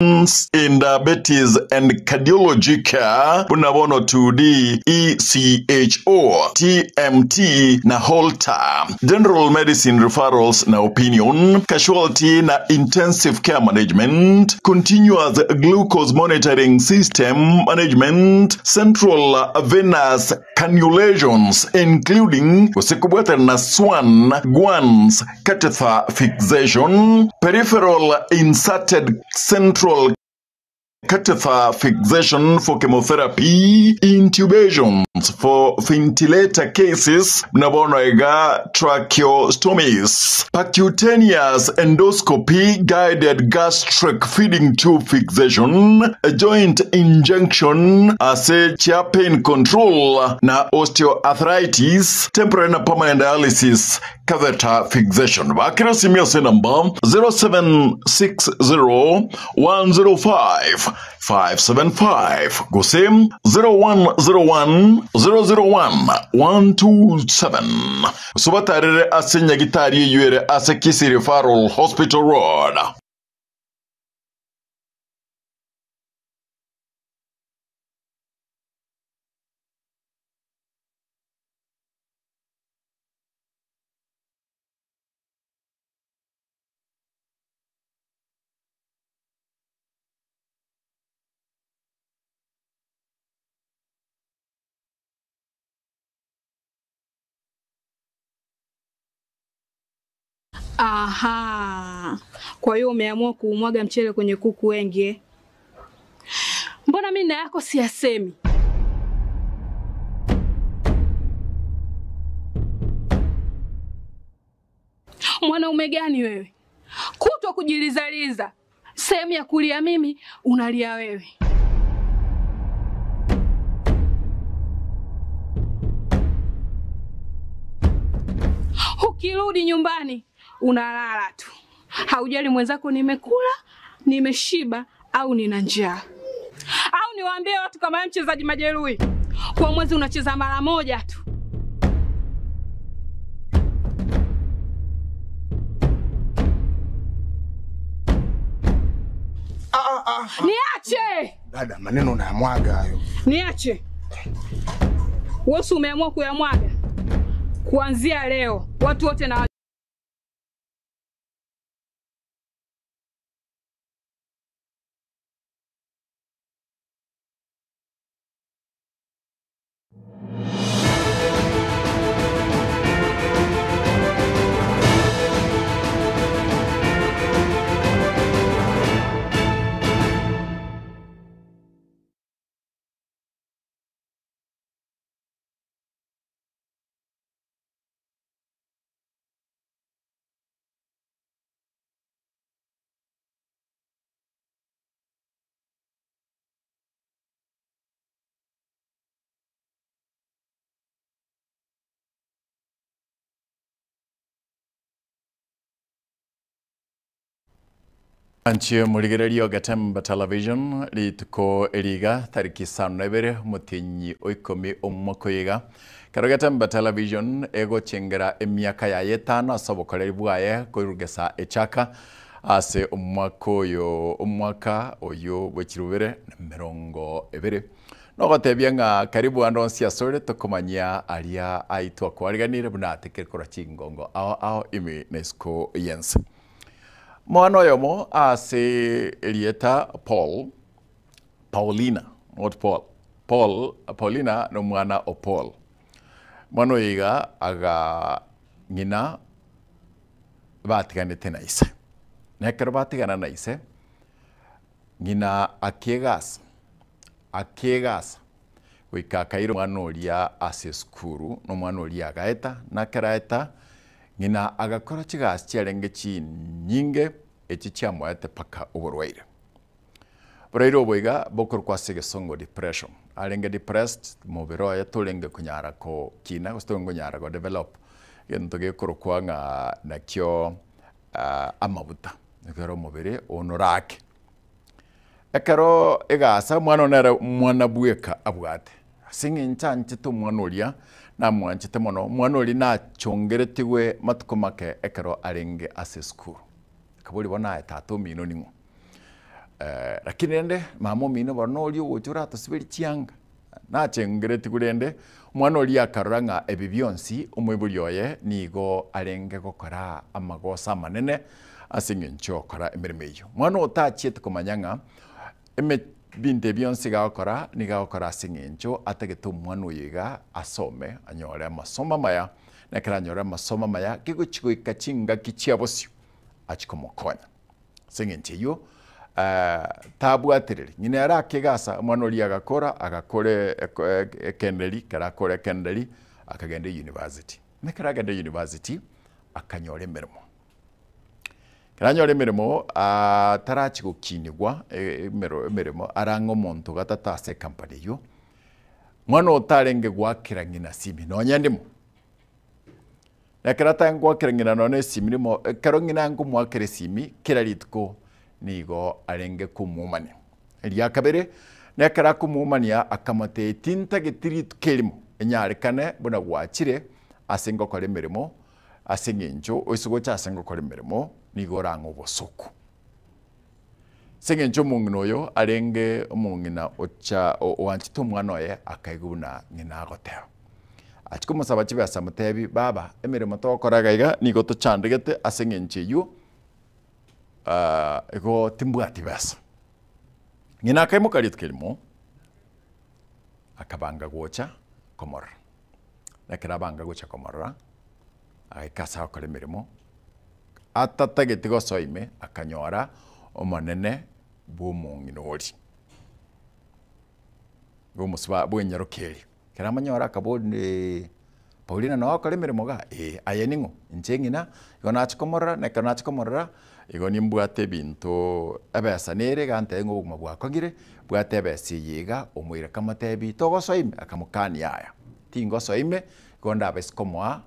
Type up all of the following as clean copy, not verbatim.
In Diabetes and Cardiology Care buna bono 2D, ECHO, TMT na Holter, General Medicine Referrals na Opinion, Casualty na Intensive Care Management, Continuous Glucose Monitoring System Management, Central Venous Cannulations including gose kobwatana na Swan Guans Catheter Fixation, Peripheral Inserted Central Catheter Fixation for Chemotherapy, Intubations for Ventilator Cases, buna bono iga Tracheostomies, Percutaneous Endoscopy Guided Gastric Feeding Tube Fixation, Joint Injection ase chia Pain Control na Osteoarthritis, Temporary na Permanent Dialysis Catheter fixation. Bakera simi ase enamba 0760 105 575 gose 0101 001 127. Gose obatarere ase nyagitari eyio ere ase Kisii Referral Hospital Road. Aha. Kwa hiyo umeamua kuumwaga mchele kwenye kuku wengi eh? Mbona mimi na yako siyasemi? Mwanaume gani wewe? Kutwa kujilizaliza, sehemu ya kulia mimi unalia wewe. Ukirudi nyumbani unalala tu, haujali mwenzako nimekula, nimeshiba au nina njaa. Au niwaambie watu kama wewe mchezaji majeruhi, kwa mwezi unacheza mara moja tu. Niache, Dada, maneno unayamwaga hayo. niache. Wewe si umeamua kuyamwaga? Kuanzia leo watu wote na Anchie morigererio Gatemba Television rituko eriga tariki isano na ibere omotienyi o ikomi omwaka oiga. Kero Gatemba Television egochengera emiaka yaye etano ase obokoreri bwaye korugesa echaka ase omwaka oyo omwaka oyo bwe chirubere na emerongo ebere. Nogotebia ng'a karibu ande onsi asore tokomanyia aria aitwa kwariganire buna atekere korwa chingongo ao ao ime na isiko yense. Mwana oyomo ase erieta Paul, Paulina, not Paul, Paul, Paulina na omwana o Paul. Mwana oyo iga aga ng'ina batiganete na ise. Na ekero batigana na ise, ng'ina akiegasa, akiegasa goika akaira omwana oria ase esukuru, na omwana oria agaeta, na ekero aeta, ng'ina agakora chigasi chiarenge chinyinge echi chiamoete mpaka oborwaire. Oborwaire obo iga bokorokwa ase egesongo depression. Arenge depressed, mobere oye torenge konyara kokina gose torenge konyara ko develop egento gekorokwa ng'a nakio amabuta, ekero omobere onorake. Ekero egasa omwana one nere omwana bweka abwate, ase eng'encho anchete omwana oria, namwanchete mono, omwana oria nachongeretigwe matuko make ekero arenge ase esukuru. Akaboria bono aye tata omino ning'o? Lakini rende mama omino bono noria ogocha oratosiberie chianga, nachengeretigwe rende, omwana oria akarora ng'a ebi bionsi omoibori oye nigo arenge gokora amagoso amanene ase eng'encho yokora emeremo eyio. Mwana oyo tachieti komanya ng'a eme binto ebi bionsi iga agokora nigo agokora ase eng'encho atagete omwana oyo iga asome anyore amasomo amaya, na ekero anyore amasomo amaya kegochi goika chingaki chia bosio achie komokonya. Ase eng'encho eyio, tabwatereri. Ng'ina ere akegasa, omwana oria agakora, agakora ekenderi, ekero akora ekenderi, akagenda eyunivasiti. Na ekero agenda eyunivasiti, akanyora emeremo. Ekero anyora emeremo, tarachi gokinigwa emeremo, arang'e omonto gatato ase ecompany eyio, mwana oyo tarenge goakera ng'ina simi nonye ndimo. Na ekero atang'e goakera ng'ina nonya esimi rimo, ekero ng'ina nkomoakera esimi kera rituko nigo arenge komwomania. Eria kabere, na ekero akomwomania akamotebia tintageti rituko erimo enyarekane buna gwachire ase ngokora emeremo, ase eng'encho oise gocha ase ngokora emeremo nigo orang'e obosoku. Ase eng'encho omong'ina oyo arenge omong'ina ocha oanchete omwana oye akaigwa buna ng'ina agoteba. Achia komosaba chibesa amotebi, baba emeremo togokora iga iga nigo tochandegete ase eng'encho eywo igo timbwati besa. Ng'ina akaimoka rituko erimo, akabanga gocha komorora. Na ekero abanga gocha komorora, agaika ase agokora emeremo, atatageti gosoa ime, akanyora omonene bw'omong'ina oria, bw'omosubaa bw'enyaroka eria. Ekero amonyora akaboria Paulina noo ogokora emeremo igaa? Ee. Aye ning'o? Inche ng'ina. Igo nachia komorora, na ekero nachia komorora, igo nimbwate ebinto ebesa nere iga ntebe ng'a obogima bwakong'ire, bwate ebesa eye iga, omoira akamotebia togosoa ime? Akamokania yaya, tingosoa ime, igo ndabaise komoa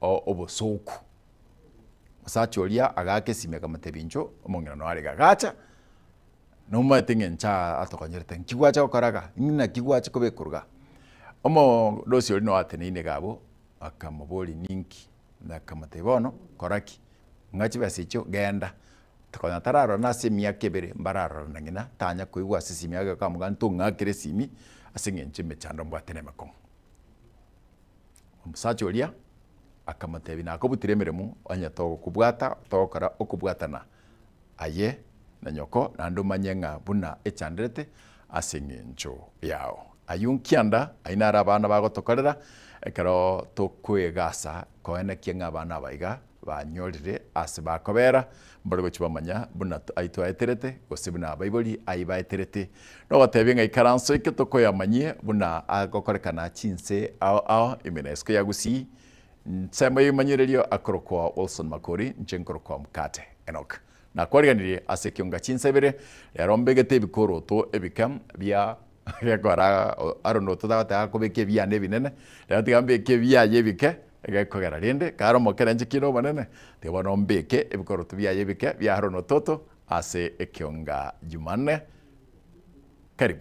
obosoku. Omosacha oria agaaka esimi akamotebia inchuo, omong'ina noyo are iga. Agacha, Nomaete ng'a inche aa atokonyorete, nki gwacha gokora iga? Naki gwacha kobekorwa iga? Omorosi oria noyo ateneine iga abwo, akamoboria ninki? Na akamotebia bono kora ki? Ng'a chibesa echio genda. Konya tararorana ase emiaka ebere, mbararorana ng'ina, tanya koigwa ase esimi yake akamobwati ntong'akere esimi ase eng'encho emechando mbwate na emekong'u. Omosacha oria akamotebia nakobutire emeremo onye togokobwata togokora okobwatana aye na nyoko, naende omanye ng'a buna echanderete ase engencho yao. Ayio nkianda, ayio naro abana bagotokorera ekero tokoegasa koenekia ng'a abana aba iga banyorire ase bakobera, mbare gochia bamanya buna ayio twaeterete gose buna abaibori ayio baeterete. Nogotebia ng'a ikaranso eke tokoyamanyie buna agokorekana chinse ao ao ime na isiko ya Gusii, Nsemo y'ebimanyererio akorokwa Wilson Makori, inche nkorokwa Mkate Enock. Nakwariganirie ase ekionga chinsa ibere, rero mbegete ebikoroto ebike bia gekogera Aaron ototagoteba akobeka ebiane ebinene, rero tiga mbeke ebiaye ebike egekogera rende kare omokere inche kinde omonene, tiga bono mbeke ebikoroto biaye ebike bia Aaron ototo ase ekionga Jumanne. Karibu.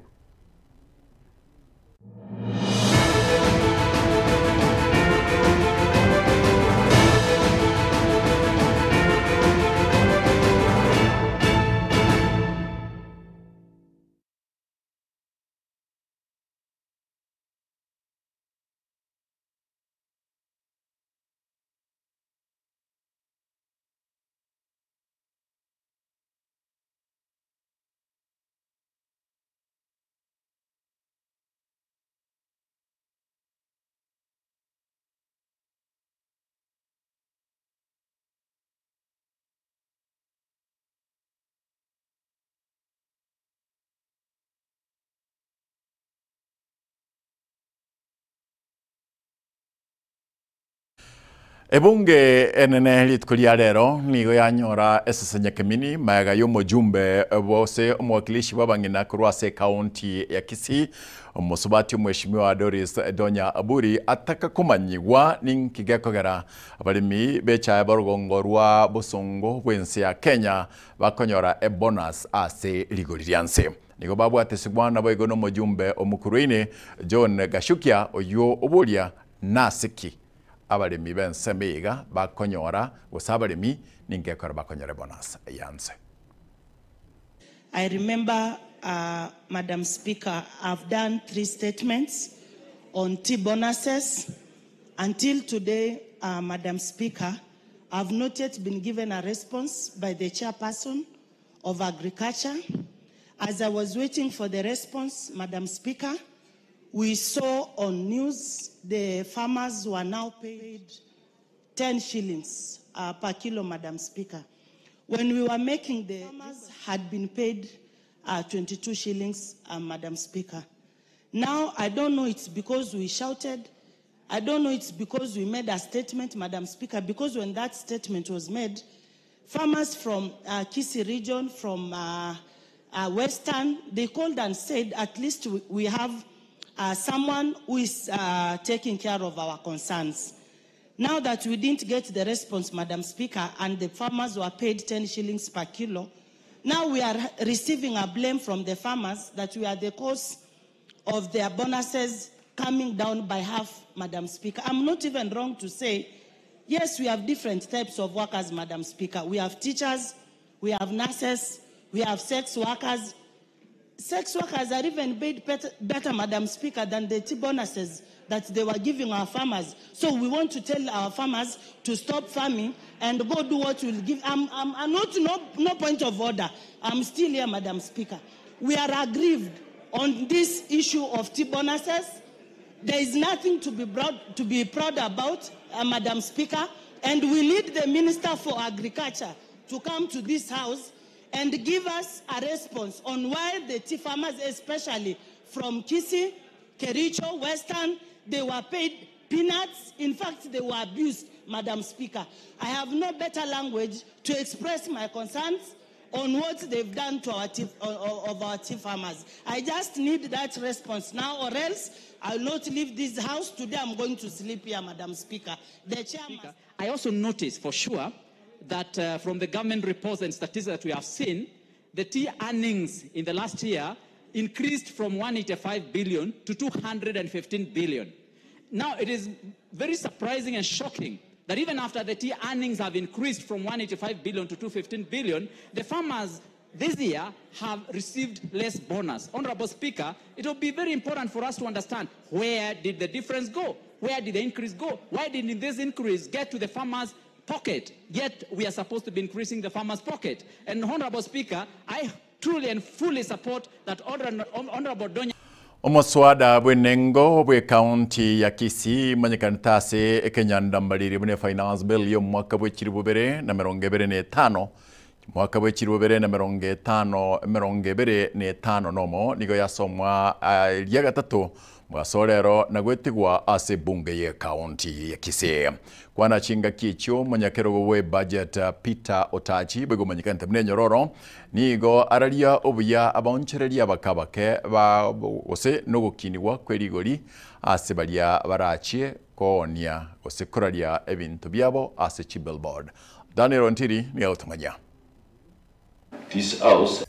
Ebunge enene rituko ria rero nigo yanyora esese Nyakemini magega y'omojumbe gose omowakilishi bw'abang'ina korwa ase ekaunti ya Kisii omosubati omweshimiwa Doris Donya Aburi ataka komanyigwa ninki gekogera abaremi b'echae b'orogongo rwa bosongo bw'ense ya Kenya bakonyora ebonus ase rigori ria nse. Nigo babwatesigwa naboigo nomojumbe omokuruini John Gachukia oyio oboria Nase ki abaremi b'ensemo eye iga bakonyora, gose abaremi ninki ekero bakonyora ebonus ya nse? I remember, Madam Speaker, I've done 3 statements on tea bonuses. Until today, Madam Speaker, I've not yet been given a response by the chairperson of Agriculture. As I was waiting for the response, Madam Speaker, we saw on news the farmers were now paid 10 shillings per kilo, Madam Speaker. When we were making the farmers had been paid 22 shillings, Madam Speaker. Now, I don't know it's because we shouted. I don't know it's because we made a statement, Madam Speaker, because when that statement was made, farmers from Kisii region, from Western, they called and said, at least we have someone who is taking care of our concerns. Now that we didn't get the response, Madam Speaker, and the farmers were paid 10 shillings per kilo, now we are receiving a blame from the farmers that we are the cause of their bonuses coming down by half, Madam Speaker. I'm not even wrong to say, yes, we have different types of workers, Madam Speaker. We have teachers, we have nurses, we have sex workers. Sex workers are even paid better, Madam Speaker, than the tea bonuses that they were giving our farmers. So we want to tell our farmers to stop farming and go do what will give. I'm not, no, no point of order. I'm still here, Madam Speaker. We are aggrieved on this issue of tea bonuses. There is nothing to be proud about, Madam Speaker, and we need the Minister for Agriculture to come to this house and give us a response on why the tea farmers, especially from Kisii, Kericho, Western, they were paid peanuts. In fact, they were abused, Madam Speaker. I have no better language to express my concerns on what they've done to our tea, of our tea farmers. I just need that response now, or else I'll not leave this house. Today I'm going to sleep here, Madam Speaker. The chairman. I also noticed for sure that from the government reports and statistics that we have seen, the tea earnings in the last year increased from 185 billion to 215 billion. Now, it is very surprising and shocking that even after the tea earnings have increased from 185 billion to 215 billion, the farmers this year have received less bonus. Honorable Speaker, it will be very important for us to understand, where did the difference go? Where did the increase go? Why didn't this increase get to the farmers' pocket? Yet we are supposed to be increasing the farmers' pocket. And Honorable Speaker, I truly and fully support that Honorable Donya. Omoswada bwenengo bwe county ya Kisii manyekanitase ekenyandambaliri bune finance bill yo mwaka bwe bubere na 2025 mwaka bwe bubere na 2025 nomo nigo yasomwa lya gatatu mwasorero na gwetigwa ase bunge ye county ya Kisii kwana chinga kicho munyakero we budget Peter Otachi bego manyikante mnenyororo nigo araria obuya abonchereria bakabake ba gose nogokiniwa kwerigori ase baria barachie koonia gose koraria ebintu byabo ase chibillboard. Daniel Ontiri ni autumanya.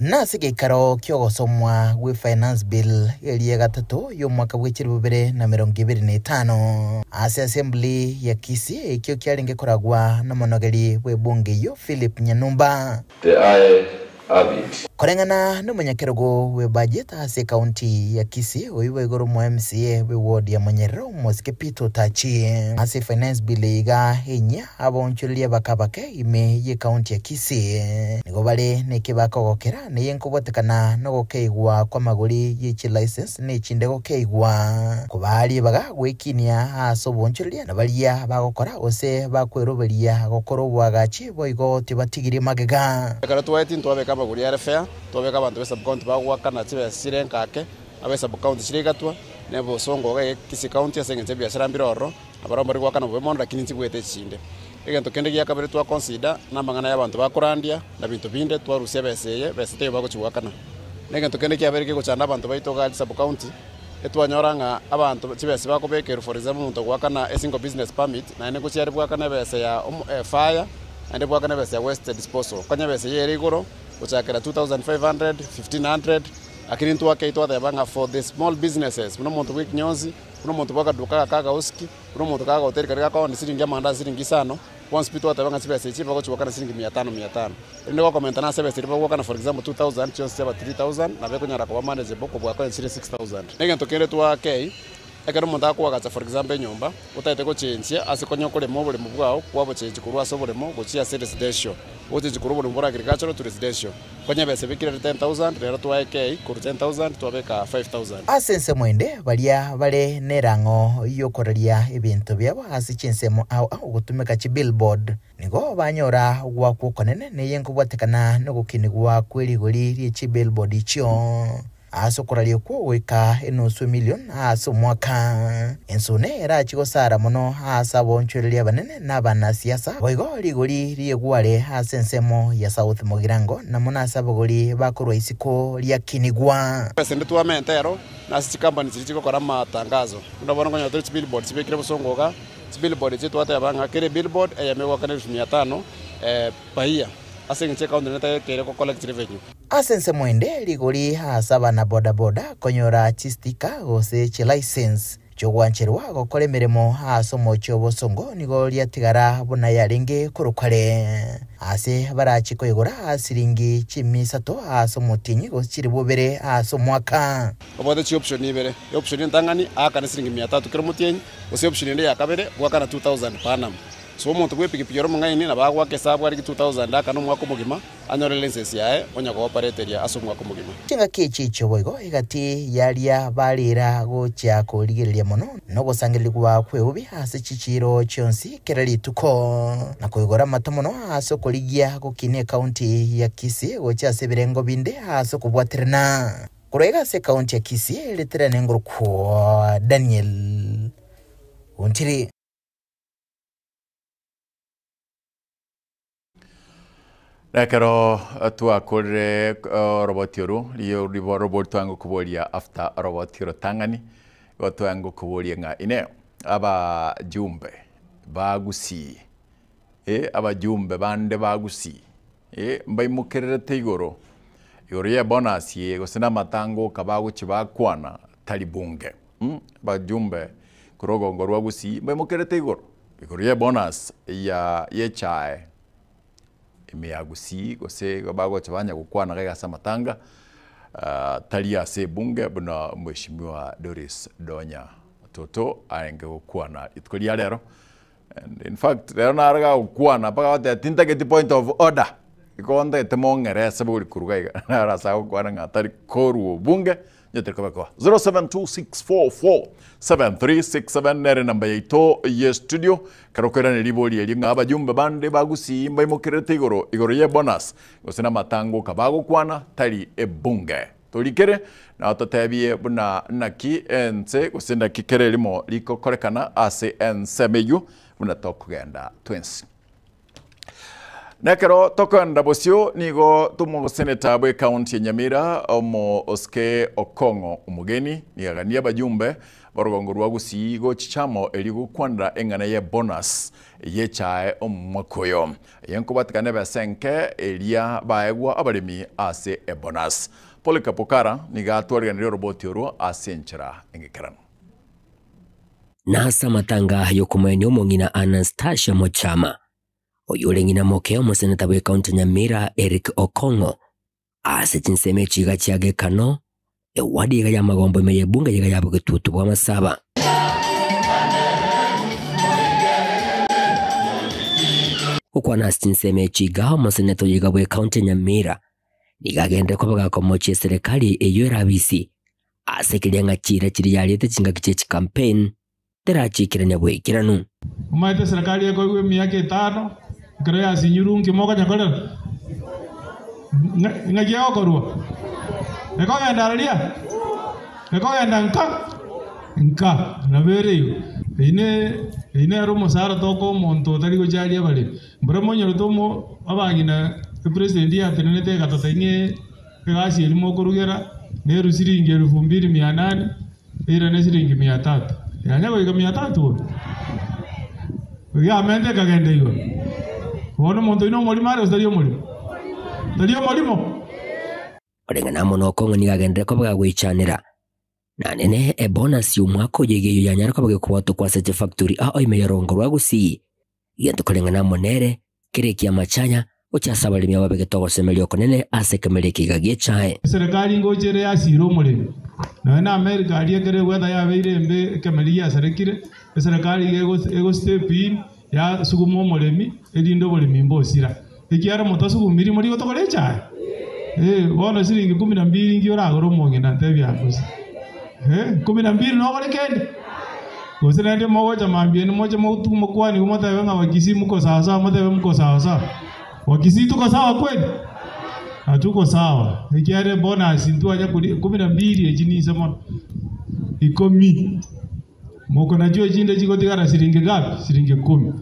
Nase gĩikaro kĩogocomwa gwĩ finance bill ĩria gatatu yo mwaka bw'ikiri bubere na 2025 ase assembly ya Kisii ikio kĩarĩnge koragwa na monogeri bwe bunge yo Philip Nyanumba. The eye have it. Koreng'ana na monyakerogo we budget ase county ya Kisii oiwa igoro mwa MCA we ward ya Monyerero Mosike Peter Otachi ase finance bill iga enya abonchuria bakabake ime ye county ya Kisii nigo bare nekibakogokera niyenkobotekana nogokeigwa kwa magori yechi license nechinde gokeigwa kubari baga gwekinia ase obonchuria na baria bagokora ose bakweroberia gokora obwagachi boigo tibatigiri magega ekero twaeti ntwabeka amagori are fair twabeka abantu be sub-county bagwakana chibesa nkake abe sub-county chirigatwa nebo songo ga Kisii county ase eng'encho ebiasara mbiroro abarombo rigwakana bobe mono lakini nchibwete echinde egento kende giakabere twa consider na amang'ana ya abanto bakorandia na binto binde twarusia ebesa eye besa teiyo bagochigwakana na egento kende kiabere kegochanda abanto baito ga sub-county etwanyora ng'a abanto chibesa bakobekerwa for example omonto ogwakana a single business permit naende ngochiare bwakana ebesa ya fire naende bwakana ebesa ya waste disposal konya ebesa eye ere igoro gochakera 2500 1500 lakini ntwake twatheba ng'a for the small businesses muno omonto bwa ekinyonsi muno omonto bwa akaduka gaka agauski muno omonto kaga hoteli kari gakaoni siringi amanda siringi isano Bonsi pi twateba ng'a chibesa echi bagochigoakana siringi mia tano mia tano. Erinde gokomentana ase ebesa eria bagoakana for example 2000 chionsi chiaba 3000 nabo ekonyara koba manageable kobua konya chire 6000. Egento kende twakei, ekero omonto akoagacha for example enyomba, otagete gochenchia ase konya okorema oboremo bwao, kwabochenchia korwa ase oboremo gochia ase residential, ogochenchia korwa oboremo bore agricultural to residential. Konya ebesa ebekire ere 10,000, rero twaekei korwa 10,000 twabeka 5,000. Ase ensemo ende, baria bare nerang'o y'okoraria ebinto biabo ase chinsemo ao ao gotumeka chibillboard, nigo banyora ogoakwa okonene neye nkobwatekana nogokinigwa kwe rigori rie chibillboard echio. Ase okoraria okwo goika enusu emilion ase omwaka. Ensune erachie gosara mono ase abaonchoreria abanene na abanasiasa, boigo rigori ri'egware ase ensemo ya South Mugirango na mono ase abagori bakorwa isiko riakinigwa. Ase twamente ero, na ase chikampani chiria chigokora amatangazo. Buna bono nkonyora tore chibillboard chibekire bosongo iga, chibillboard echi twateba ng'a kera ebillboard eyemo egoakana elfu mia tano per year, ase eng'encho ecounty nere etagekeire go collect revenue. Ase ensemo ende, rigori ase abana bodaboda konyora chistika gose chilicense chi'ogwancherwa gokora emeremo ase omochie o bosongo nigo riatigara buna yarenge korwa kare. Ase barachie koigora siringi chimia isato ase omotienyi gose chilifu ibere ase omwaka. Obwate chioption ibere, eoption entang'ani aakane siringi mia tatu kera omotienyi, gose eoption ende ya kabere bwakana 2000 per annum. So omonto bw'epikipiki ore omong'aini nabo agoaka esabu arige 2000 aakane omwaka omogima, Anyore license yaye onya goopareteria ase omwaka omogima. Chingaki echi echio boigo egati y'aria bariira gochia korigereria mono nogosangererigwa kw'eubi ase chichiiro chionsi kera rituko, na koigora amato mono ase okorigia gokinia ekaunti ya Kisii gochia ase ebirengo binde ase okobwaterana. Korwa iga ase ekaunti ya Kisii, ritirane ngorokwo Daniel Ontiri. Ekero twakorire oroboti oru, riyo ribo robori twange koboria after oroboti orotang'ani, igo twange koboria ng'a inee, abajumbe ba Gusii, eh, abajumbe bande ba Gusii, eh, mbaimokererete igoro, igoro ya ebonus eye gose na amatango oka bagochia bakwana tari bunge mh, abajumbe korwa ogongo rwa Gusii mbaimokererete igoro, igoro ya ebonus ya ya echae. Ime ya Gusii gose igo bagocha banya gokwana iga ase amatanga tari ase ebunge buna Mheshimiwa Doris Donya Toto arenge gokwana rituko ria rero. And in fact rero naro gagokwana mpaka agoteba tintageti point of order, igo ntagete mong'ere ase bori korwa iga iga naro ase agokwana ng'a tari korwa obunge Onye tari kobekoa 0726447367 nere namba yaito ye studio ekero okoirana ribori erio ng'a abajumbe bande ba Gusii mbaimokererete igoro igoro ye bonus gose namatangoka bagokwana tari ebunge. Torikere nao totebie buna naki ense gose naki kera erimo rikokorekana ase ensemo eyio buna tokogenda twensi. Nekero tokoenda bosio nigo tomoseneta bw'ekaunti ya Nyamira omo Osike Okong'o Omogeni nigo aganie abajumbe b'orogongo rwa Gusii gochichamo erio gokwanera eng'ana ye bonus y'echae omwaka oyo. Eye nkobatikana ebesa enke eria baegwa abaremi ase ebonus. Polycarp Okara nigo atwariganirie oroboti orwo ase enchera engekeranu. Na ase amatanga y'okomoenia omong'ina Anastasia Mochama, oyore ng'ina moke omoseneta bw'ekaunti ya Nyamira Eric Okong'o, ase chinsemo echi iga chia Gekano, ewadi iga y'amagombo ime y'ebunge iga ya Bogetutu bw'Amasaba. Gokwana ase chinsemo echi iga, omoseneta oyo iga bw'ekaunti ya Nyamira nigo agenderere koba gakomochia eserekari eyio erabisi Ase keria ng'a chiira chiria yariete chingaki chie chicampaign terachiikerania boikeranu. Omanyete eserekari ekoigwa emiaka etano, ekero yasinyirwe nki mokonya korera? Ng'aki egokorwa? Ekogenda aria? Ekogenda nka? Nka. Nabo ere igo. Eyio ne eyio nere omosara tokoa omonto otari gocharia abaremi. Mbora monyorete omo abang'ina epresident yatenenete egatotebia ng'a. Egasi eria mokorugera neru siringi elfu mbili mia nane, eirane siringi mia tatu. Yanya goika mia tatu bono? Yamenta ekagenda igoro. Bono omonto oyio nomorimo are gose tari omorimo? Tari omorimo? Oreng'ana amo nokong'u nigo agenderere koba gagoichanera, na nene ebonus y'omwaka oyo iga eyio yanyare koba gekobwatokwa ase chifactori ao ime y'orongo rwa Gusii. Egento koreng'ana amo nere, kere eki'amachaya, gochia ase abaremi ababegete ogosemeria okonene ase ekemeri ekiga gi'echae. Eserekari ngocha ere yasiire omoremi. Nonya na America aria ekero eweather yabeire embe ekemeri giasarekire, eserekari iga ego step in yasuguma omoremi erinde oboremi mbosira. Ekiagera motasugumiri mori gotokora echae? Eh, bono siringi kumi na mbili nki oragore omong'ina ntebia gose? Eh, kumi na mbili nogore kende? Gose naende mogocha mambia ene moche mokwanigwe motebe ng'a Wakisii mko sawa sawa motebe mko sawa sawa. Wakisii tuko sawa kweli? Hatuko sawa ekiagera ebonus ntwanya koria kumi na mbili echi ninse mono ikomi. Moko nachio echinde chigotigara siringi ngapi? Siringi ikomi.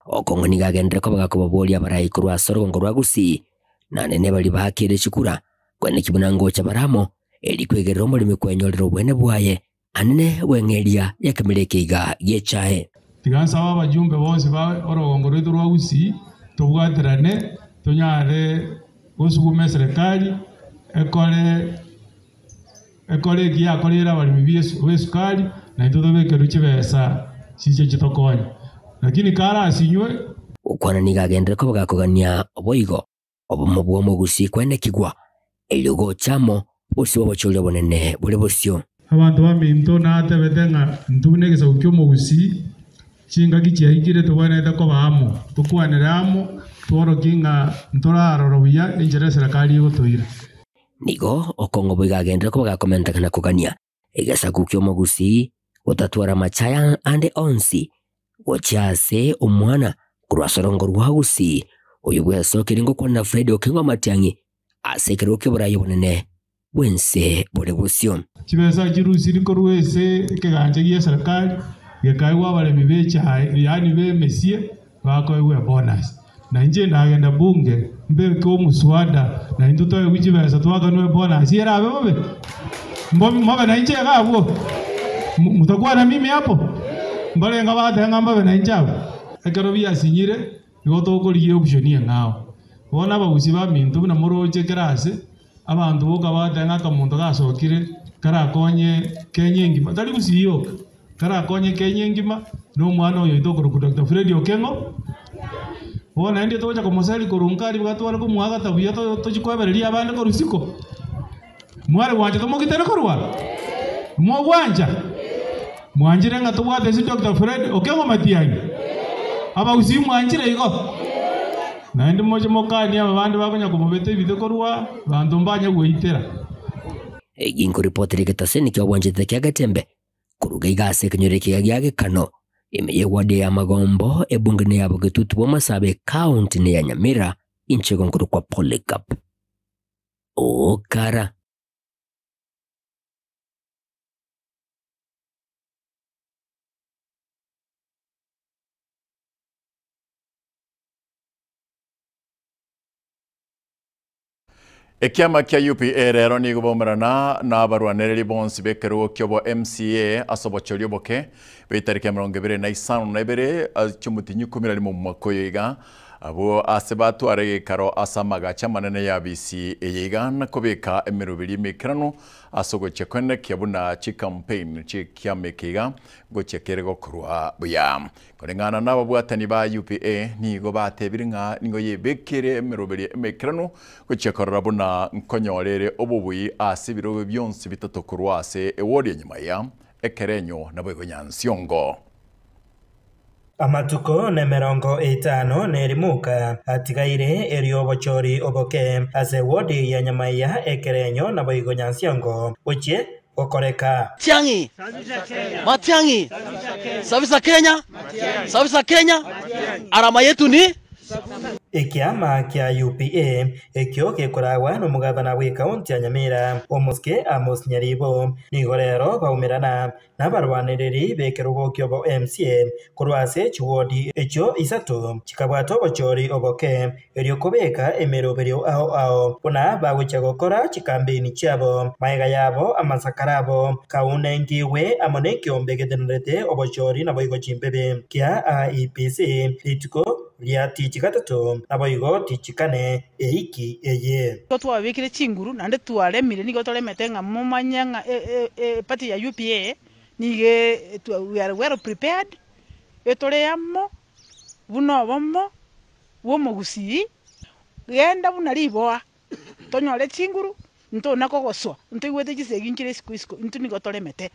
Okong'u nigo agenderere koba gakobaboria abarai korwa ase orogongo rwa Gusii, na nene baria baakire chikura, kweneki buna ngocha bare amo, erio kwegerera omoremi kwenyorera obwene bwaye, anene bw'eng'eria y'ekemeri eke iga gi'echae. Tiga nsabe abajumbe bonsi ba orogongo rwaito rwa Gusii tobwaterane tonyare gosuguma eserekari ekore ekore eki yakoreire abaremi b'esukari na intwe tobekerwe chibesa chiche chitokonye. Lakini karasinywe. Gokwana nigo agenderere koba gakogania boigo obomo bw'omogusii kwenekigwa, erio gocha amo bosio bw'obochori obonene bore bosio. Abanto baminto natebete ng'a intwe buna egesaku ki'omogusii, chingaki chiaikire tobwenerete koba amo, tokwanere amo, tworokie ng'a ntorarora buya enchera eserekari egotoira. Nigo okong'u boigo agenderere koba gakomenteka na kogania egesaku ki'omogusii gotatwara amachaya ande onsi gochia ase omwana korwa ase orongo rwa Gusii, oyio bwesokire ngokwana na Fred Okengo Matiang'i ase ekerogo ki'oborai obonene bw'ense bore bosio. Chibesa chirusiri korwa ase ekegancha gi'eserekari gekaegwa abaremi b'echae, yaani b'emesie, bakoegwa ebonus. Na inche ndagenda bunge mbeke omuswada na intwe toegwe chibesa twakanwe ebonus erabe bobe? Mbobe na inche iga abwo? Mutakuwa na mimi hapo? Mbarenga bagateba ng'a mbabe na inche abwo? Ekero biasinyire, igo tokorigia option eng'ao. Bono abagusi baminto buna moroche kera ase, abanto boka bagateba ng'a akamonto gasokire karakonye Kenya engima, tari gusii yoka, karakonye Kenya engima, na omwana oyo oito okorokwa Doctor Fred Okeng'o. Bono naende togocha komoseria korwa nka aria tware komoagata buya tochie koebereria abande korwa isiko. Mware gwancha tomogitere korwa? Mogwancha? Mwanchire ng'a tobwate ase Doctor Fred Okeng'o Matiang'i? Abagusii mwanchire igo? Naende moche mokanie ababande bakonya komobeta ebite korwa, banto mbanye goitera. Egi nkoripotera egetaseni ki'obwanchete kia Getembe koruga iga ase ekenyoro ekiya gia Gekano, ime y'eward ya Magombo, ebunge neya Bogetutu bw'Amasaaba ecounty neya Nyamira, inche igo nkorokwa Polycarp Okara. Ekiama kia UPA rero nigo baumerana na abarwanereri bonsi b'ekerogo ki'obo MCA ase obochori oboke bw'etariki ya 25 chi'omotinyi 11 omwaka oyo iga abwo ase batwara egeikaro ase amagacho amanene y'abisi eye iga na kobeka emeroberi emeikeranu ase ogochia koenekia buna chicampaign chi'ekiama eke iga ngochia kere gokorwa buya. Koreng'ana nababwatani ba UPA nigo batebire ng'a nigo yebekire emeroberio emeikeranu gochia korora buna nkonyora ere obobui ase ebirogo bionsi bitato korwa ase ewodi ya Nyamaiya, Ekerenyo naboigo Nyansiongo. Amatuko nemerongo etano nerimuka atigaire erio obochori oboke ase ewodi ya Nyamaiya, Ekerenyo naboigo Nyansiongo gochie gokoreka. Matiang'i! Matiang'i! Sabisa Kenya! Sabisa Kenya! Alama yetu ni? Ekiama kia UPA ekio gekoragwa nomogavana bw'ekaunti ya Nyamira Omosike Amos Nyaribo nigo rero baumerana nabarwanereri b'ekerogo ki'obo MCA korwa ase chiwodi echio isato chikabwata obochori oboke erio kobeka emeroberio ao ao buna bagochia gokora chikampeini chiabo, magega yabo, amasakara abo, kaunenkiigwe amo nekiombe getenerete obochori naboigo chimbebe kia IEBC rituko ria tichi gatato naboigo tichi kane eiki eye. Nigo twababekire chinguru naende twaremire, nigo toremete ng'a momanye ng'a eparty ya UPA nigo we are well prepared, etore amo. Buna obomo bw'omogusii, genda buna riboa, tonyore chinguru, ntona kogoswa, ntoigwete chisegi nchire isiko isiko, intwe nigo toremete.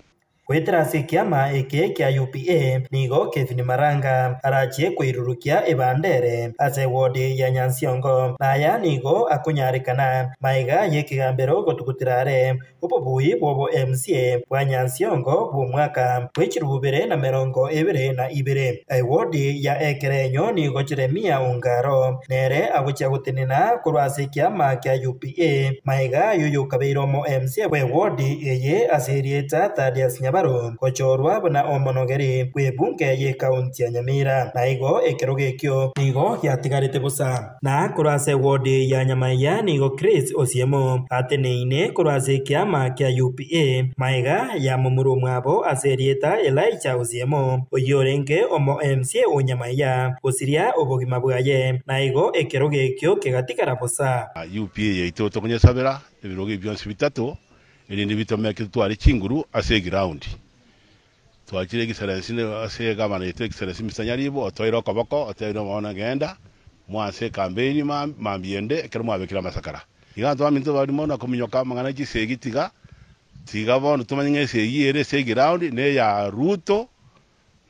Goetera ase ekiama eke kia UPA nigo Kevin Maranga arachie koirurukia ebandere ase eward ya Nyansiongo, na aya nigo akonyarekana magega y'ekegambero gotugutera are Obobui bw'obo MCA bwa Nyansiongo bw'omwaka bwe chirubu bibere na merongo ebere na ibere. Ewodi ya ekerenyo nigo Jeremia Ongaro nere agochia gotenena korwa ase ekiama kia UPA magega y'oyokabeire omo MCA bw'ewodi eye ase erieta Thaddeus Nyabaro gochorwa buna omonogeri bw'ebunge y'ekaunti ya Nyamira. Naigo ekerogo ekio nigo giatigarete bosa. Na korwa ase ewodi ya Nyamaiya nigo Chris Osiemo ateneine korwa ase ekiama kia UPA, magega ya momura omwabo ase erieta Elijah Osiemo, oyio orenge omo MCA o Nyamaiya, gosiria obogima bwaye, na igo ekerogo ekio kegatigara bosa. UPA yaito tokonyesabera ebirogo ebi bionsi bitato, erinde bitomeke totware chinguru ase eground. Twachire egisarensi ase egavana yaito egisarensi Mister Nyaribo otoire okoboko otebire bono genda mwanse ekambeini mambia ende ekero mwabekire amasakara. Iga abanto baminto bari mono kominyoka amang'ana ya chisegi tiga tiga bono tomanye ng'a esegi ere ase eground ne eya Ruto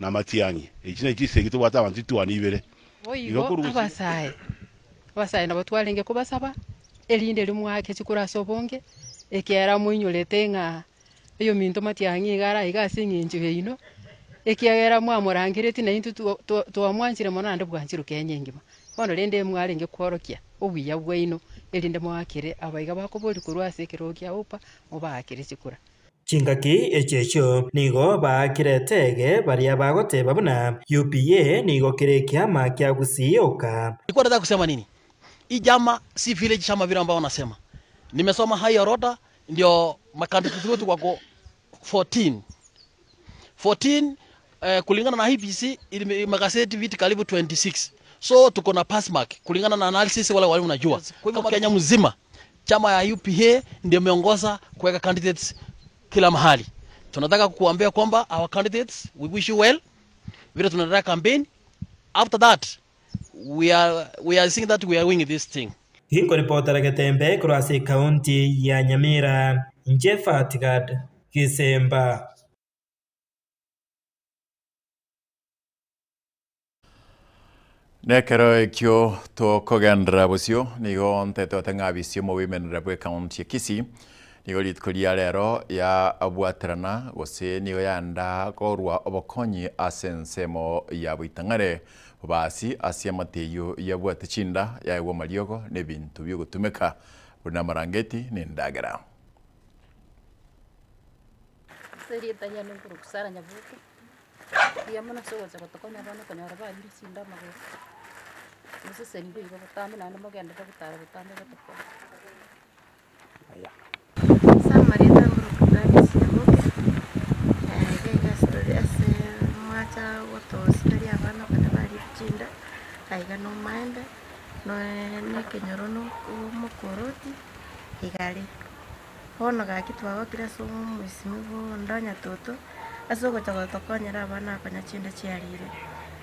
na Matiang'i. Echi nachi chisegi tobwate abanto chituani ibere. Igo Boigo korwa gose. abasae, abasae nabo twarenge kobasaba, erinde rimwake chikura ase obonge, ekiagera moinyorete ng'a Oyominto matiang'i iga are aiga ase eng'encho yaino, ekiagera mwamorangeretie na intwe twamwanchire mono naende bwanchirwe Kenya engima. Bono rende mwarenge kworokia obuya bwaino, erinde moakere abaiga bakoboria korwa ase ekerogo kia Opa, mobaakere chikura. Chingaki echi echio nigo baakire etege baria bagoteba buna UPA nigo kere ekiama kia Gusii oka. Nilikuwa nataka kusema nini? Hii chama si village chama vile ambao wanasema. Nimesoma high orodha ndio makandidate wetu wako 14 14 eh, kulingana na IEBC ili magazeti viti karibu 26 so tuko na pass mark kulingana na analysis wale walimu najua. Kwa hivyo Kenya mzima chama ya UPA ndio imeongoza kuweka candidates kila mahali. Tunataka kukuambia kwamba our candidates we wish you well, vile tunaendelea campaign after that we are, we are seeing that we are winning this thing. Ginkoripotera Getembe korwa ase ekaunti ya Nyamira, inche Fatgad Gisemba. Nekero ekio tokogenderera bosio, nigo ntetote ng'a abisi omobimenere bw'ekaunti ya Kisii nigo rituko ria rero yabwaterana gose nigo yaenda korwa obokonyi ase ensemo ya boitang'are Bobasi ase amate eyio yabwate chinda, yaegwa amariogo na ebinto bi'ogotumeka, buna amarangeti na endagera. Ase erieta riane nkorokwa Sarah Nyaboke, mbuya mono ase ogocha gotokonya abana okonyora barure chinda amagoro, mosesenigwe igo botambe naende mogenderere gotara botambe gotokonya. Ase amarieta nkorokwa Gladys Nyaboke, iga iga ase tore ase mwacha gotosikaria abana baria baria chinda, aiga na omoembe, na ekenyoro na omokoroti, iga are. Bono gaki twagokire ase omoisimigwa onde onya toto, ase ogocha gotokonyera abana konya chinda chiarire.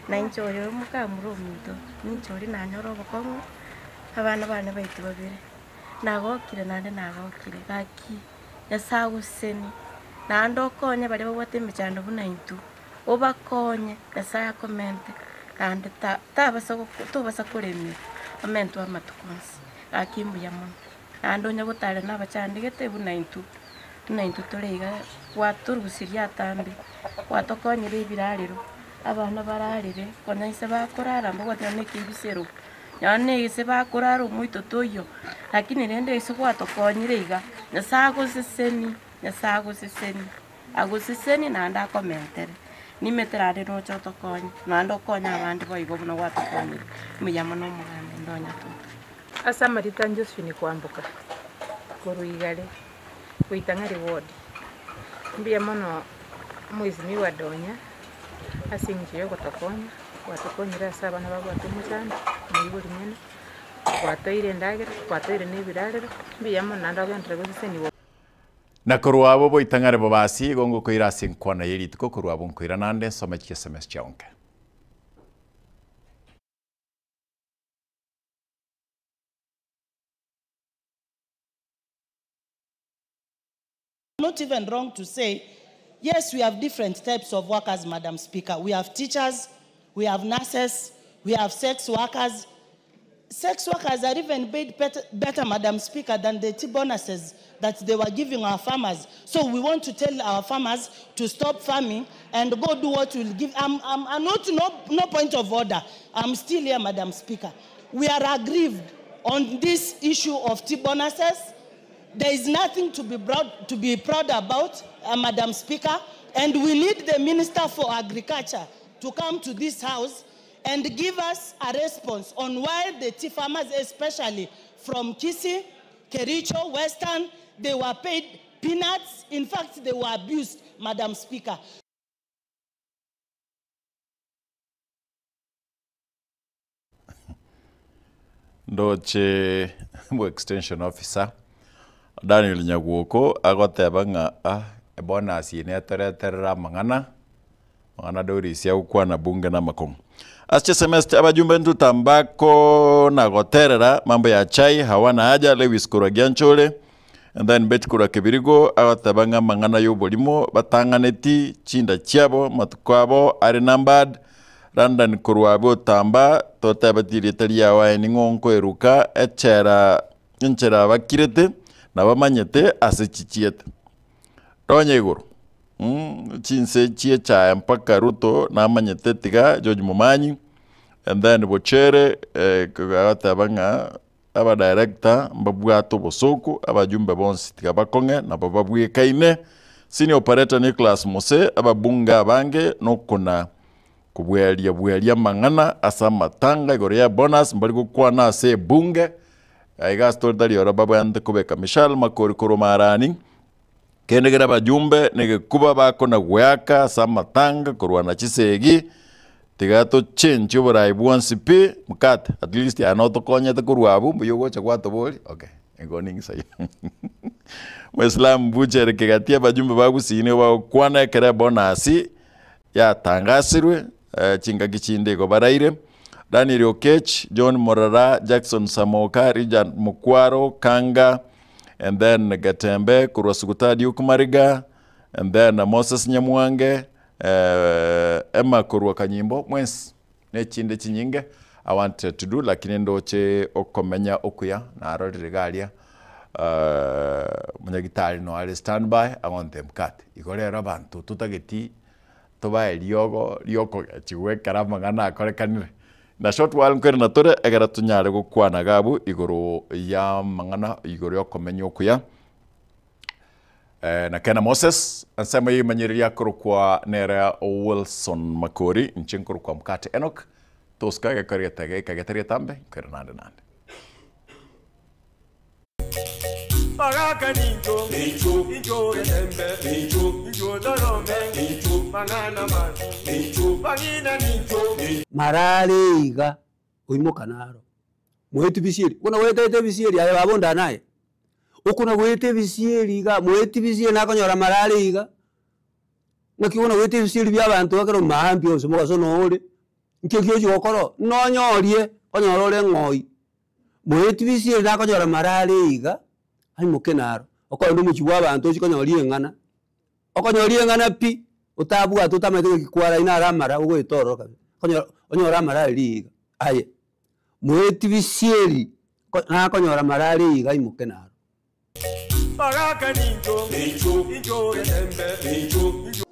Na inche oyo omokamura ominto, ninche oria nanyora obokong'u, abana bane baito babere. Nagokire naende nagokire, gaki Nyasae agosesenie, naende okonye baria babwate emechando buna intwe, obakonye, Nyasae akomente, naende ta tabasa tobasa koremia, omentwe amatuko onsi, gaki mbuya mono. Naende onye gotare na abachandegete buna intwe, buna intwe tore iga gwatorusirie atambe, gwatokonyire ebirarero, abana bararere, konya inse bakorara mbabwate nonye na ekebisero. Nonya negese bakorara omoito toiyo, lakini rende ase gwatokonyire iga, Nyasae agosesenie, Nyasae agosesenie, agosesenie naende akomentere. Nimete naende noche otokonye, naende okonye abande boigo buna gwatokonyire. Mbuya mono omogambi ndonya toto. Ase amarieta a Josephine Kwamboka, korwa Igare, goita ng'a reward. Mbuya mono omwesimigwa Donya ase eng'encho ya ogotokonya, gwatokonyire ase abana babwate omochando, omoibori mwene, gwatoeire endagera, gwatoeire na ebirarero, mbuya mono naende ogenderere gosesenigwa. Na korwa abwo boitang'are bobasi, igo ngokoira ase enkwana ye rituko, korwa abwo nkoira naende nsome chiSMS chiaonke. Not even wrong to say, yes, we have different types of workers, Madam Speaker. We have teachers, we have nurses, we have sex workers. Sex workers are even paid better, better, Madam Speaker, than the tea bonuses that they were giving our farmers. So we want to tell our farmers to stop farming and go do what will give. I'm, I'm, I'm not, no, no point of order. I'm still here, Madam Speaker. We are aggrieved on this issue of tea bonuses. There is nothing to be proud, to be proud about, uh, Madam Speaker, and we need the Minister for Agriculture to come to this house and give us a response on why the tea farmers, especially from Kisii, Kericho, Western, they were paid peanuts. In fact, they were abused, Madam Speaker. Ndoche bwa extension officer Daniel Nyagwoko agoteba ng'a ah, ebonus eye netoreterere amang'ana amang'ana Doris agokwana bunge na amakong'u. Ase chisemester abajumbe ntutambako na goterera mambo ya chai hawana haja Lewis korwa Gianchore and then Betty korwa Kebirigo agoteba ng'a amang'ana ya oborimo batang'aneti chinda chiabo amatuko abo are numbered London korwa abwo otamba totebeti erieta riao aye ning'o nkoeruka echela enchera bakirete na bamanyete ase chichiete. Ronya igoro mm chinse chie echae mpaka Ruto namanyete tiga George Momanyi and then Bochere agoteba ng'a abadirector mbabwate obosoku abajumbe bonsi tiga bakong'e nabo babwekaine. Senior operator Nicholas Mose ababunge abange nokona Kobweria bweria amang'ana ase amatanga igoro ya bonus mbari gokwana ase ebunge aiga ase tore tari oro babwenerete kobeka Michelle Makori korwa Marani kende kere abajumbe negekuba bakona goeaka ase amatanga korwana chisegi tiga tochenchie oborai bwonsi pi mokate at least aye notokonyete korwa abwo mbuya ogocha gwatoboria okay igo ning'isa Moislamu Buchere Kegati abajumbe ba Gusii nigo bagokwana ekero ebonus Yatangasirwe chingaki chinde igo baraire, Daniel Okech, John Morara, Jackson Samoka, Richard Mukwaro, Kanga, and then Getembe korwa Suguta Duke Mariga, and then Moses Nyamwange, Emma korwa Kanyimbo, mwensi ne chinde chinyinge I wanted to do lakini ndoche okomenya okuya narorire iga aria monyagitari no are standby agonte mkate. Igo rero abanto totageti Tobae riogo ri'okogechigwa ekero amang'ana akorekanire. Na short while nkoirana tore ekero tonyare gokwana iga abwo igoro y'amang'ana igoro y'okomenya okuya. Na Kena Moses, ensemo y'eimanyereri akorokwa nere Wilson Makori, inche nkorokwa Mkate Enock, tosika egekora egetega eke getari getambe, nkoirana naende naende. Bagaka nincho, nincho, nincho getembe, nincho, nincho torome, nincho, mang'ana mabi, nincho, bang'ina nincho. Marare iga oimoka naro, moeti bisieri, buna goetete ebisieri aye baba onde naye, okona goeta ebisieri iga moeti bisieri nakonyora marare iga, ng'aki bono goeta ebisieri bia abanto ekero maambia onsi mogaso noo ore, nki ekio ochi gokora oo, nonyorie, onyore ore eng'oi. Moeti bisieri nakonyora marare iga, aimoke naro, okoenda omochie bwa abanto ochie konyora ring'ana, okonyora ring'ana pi, otabwate otamanyete ng'aki kwarai naro amara ogoeta ororo kabisa, okonyora onyore amara aria iga, aye. Moeti bisieri ko nakonyora marare iga aimoke naro. Bagaka nincho, nincho, nincho getembe, nincho, nincho.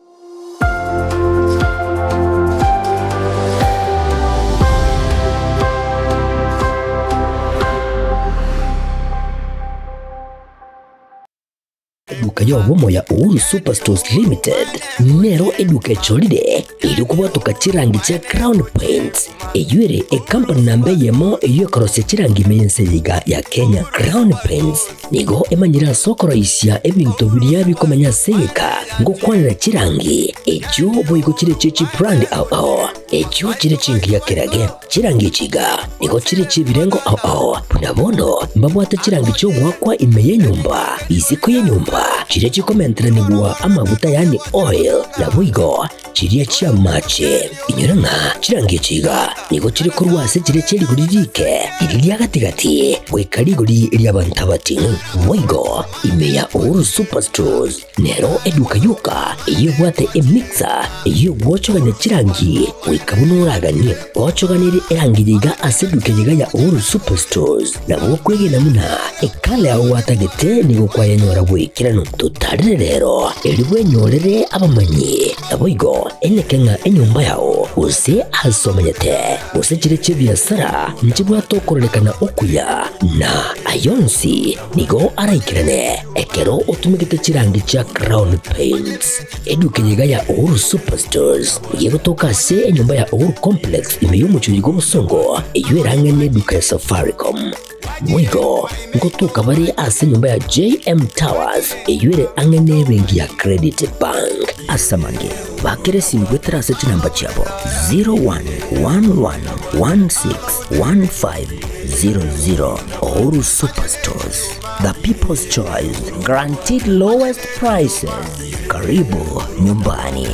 Eduka y'obomo ya Uhuru Superstores Limited nero eduka echorire erio kobwatoka chirangi chia Crown Paints eyio ere ecompany namba eyemo eyio ekorosia chirangi ime y'ense eye iga ya Kenya. Crown Paints nigo emanyire ase okoroisia ebinto biria bikomenya ase egeka ngokwanera chirangi echio boigo chire echie chibrand ao ao. Echio chire chingiya kerage, chirangi echi iga nigo chire chi'ebirengo ao ao, buna bono mbabwate chirangi chi'ogoakwa ime y'enyomba, isiko y'enyomba, chiria chikomenteranigwa amaguta yaani oil, naboigo chiria chi'amache. Inyora ng'a chirangi echi iga nigo chire korwa ase chiria chie rigori riike, riria ria gati-gati, goika rigori ri'abanto abating'u. Boigo ime ya Uhuru Superstores Nero eduka yoka eyio ebwate emixer eyio egwochogania chirangi goika buna oraganie. Gochoganerie erangi yiga ase eduka yiga ya Uhuru Superstores nabo okwegena buna ekala yao gwatagete nigo kwayenyora bwaikeranu. Totarere rero erio bwenyorere abamanyi naboigo eneke ng'a enyomba yao gose ase omenyete gose chire chi'ebiasara nchibwate okororekana okuya na ayonsi Nigo araikerane ekero otumegete chirangi chia Crown Paints. Eduka eye iga ya Uhuru Superstores nigo egotoka ase enyomba ya Uhuru Complex ime y'omochie bw'obosongo eyio erang'e neduka ya Safaricom. Boigo ngotoka bare ase enyomba ya JM Towers eyio ere ang'e nebenki ya Credit Bank. Ase amange, bakera esimi goetera ase chinamba chiabo 0111161500. Uhuru Superstores, the people's choice, guaranteed lowest prices. Karibu nyumbani.